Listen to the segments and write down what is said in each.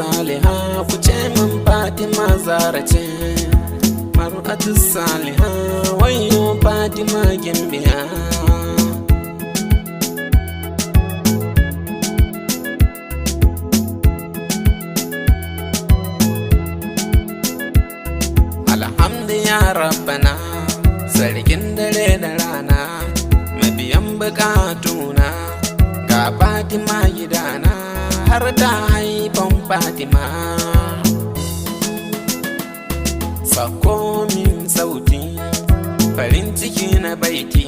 Saliha, ku ce min Fatima Zara ce. Mar'atu Saliha, wayo Fatima gimbiya. Alhamdu ya Rabbana, sarkin dare da rana, mabiyan bukatuna, ga Fatima gidana, har ta haifan Fatima. Sako min sauti, farin ciki na baiti,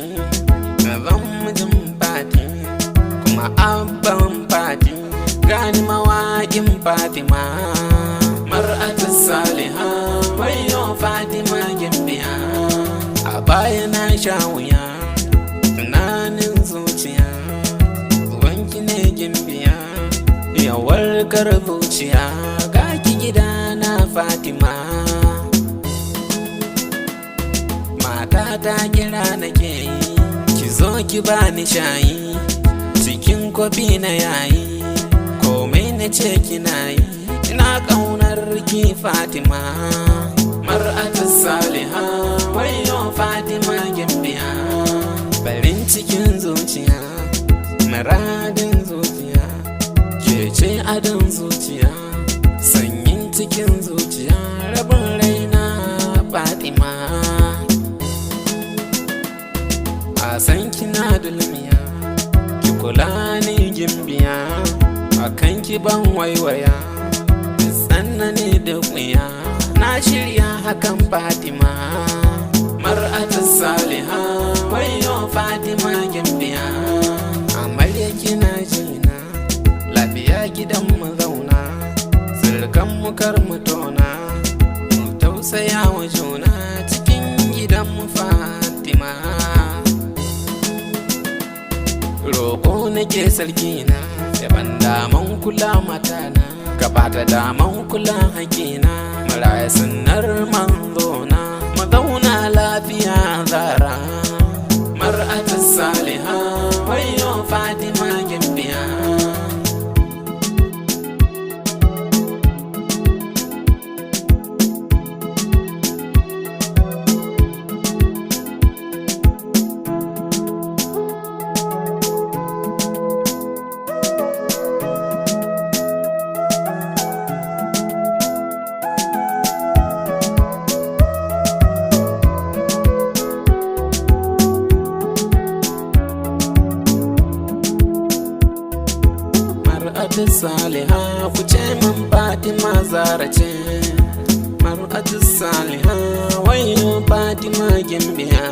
zan mijin Fati, kuma abban Fati, gani mawaƙin Fatima. Mar'atu Saliha, wayo Fatima gimbiya. A baya na sha wuya, tunanin zuciya, wanki ne gimbiya, ya warkar zuciya, ga ki gidana Fatima. Mata ta kira nake yi, ki zo ki bani shayi, cikin kofi na yayi, komai na ce kina yi, ina ƙaunar ki Fatima. Mar'atu Saliha, wayo Fatima gimbiya. Farin cikin zuciya, muradin zuciya, ke ce adon zuciya, sanyin cikin zuciya, rabin raina Fatima. A san kina dulmiya, ki kula ni gimbiya, a kan ki ban waiwaya, tsanani da wuya, na shirya hakan Fatima. Mar'atu Saliha, wayo Fatima gimbiya. Amarya kina jina, lafiya gidan mu zauna, sirkan mu kar mu tona, mu tausaya wa juna cikin gidan mu Fatima. Roƙo nake sarki na, yaban daman kula matana, ka bata daman kula hakina, muraya sunnar manzona, mu zauna lafiya Zara. Mar'atu Saliha, wayo Fatima gimbiya. Mar'atu Saliha, ku ce min Fatima Zara ce. Mar'atu Saliha, wayo Fatima gimbiya.